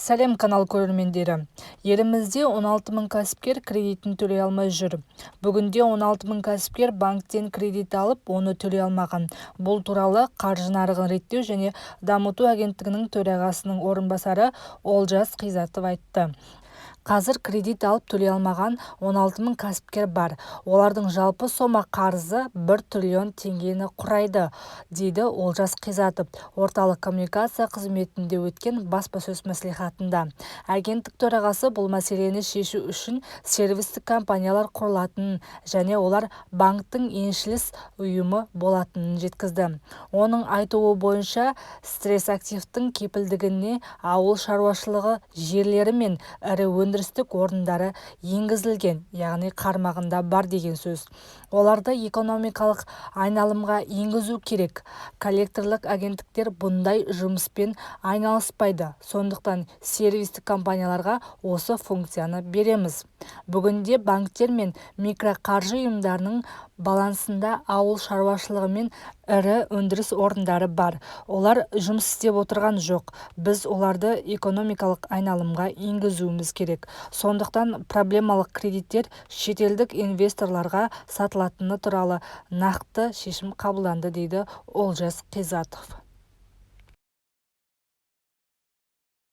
Сәлем, канал көрермендері! Елімізде 16 мың кәсіпкер кредитін төлей алмай жүр. Бүгінде 16 мың кәсіпкер банктен кредит алып, оны төлей алмаған. Бұл туралы Қаржы нарығын реттеу және дамыту агенттігінің төрағасының орынбасары Олжас Қизатов айтты. Қазір кредит алып төлей алмаған 16 мың кәсіпкер бар. Олардың жалпы сома қарызы 1 трлн теңгені құрайды, дейді Олжас Қизатов орталық коммуникация қызметінде өткен баспасөз мәслихатында. Агенттік төрағасы бұл мәселені шешу үшін сервистік компаниялар құрылатынын және олар банктің еншілес ұйымы болатынын жеткізді. Оның айтуы бойынша, стресс-активтің кепілдігіне ауыл шаруашылығы жерлері мен ірі өндірістік орындары енгізілген, яғни қарамағында бар деген сөз. Оларды экономикалық айналымға енгізу керек. Коллекторлық агенттіктер бұндай жұмыспен айналыспайды, сондықтан сервистік компанияларға осы функцияны береміз. Бүгінде банктер мен микроқаржы ұйымдарының балансында ауыл шаруашылығы мен ірі өндіріс орындары бар. Олар жұмыс істеп отырған жоқ. Біз оларды экономикалық айналымға енгізуіміз керек. Сондықтан проблемалық кредиттер шетелдік инвесторларға сатылатыны туралы нақты шешім қабылданды, дейді Олжас Қизатов.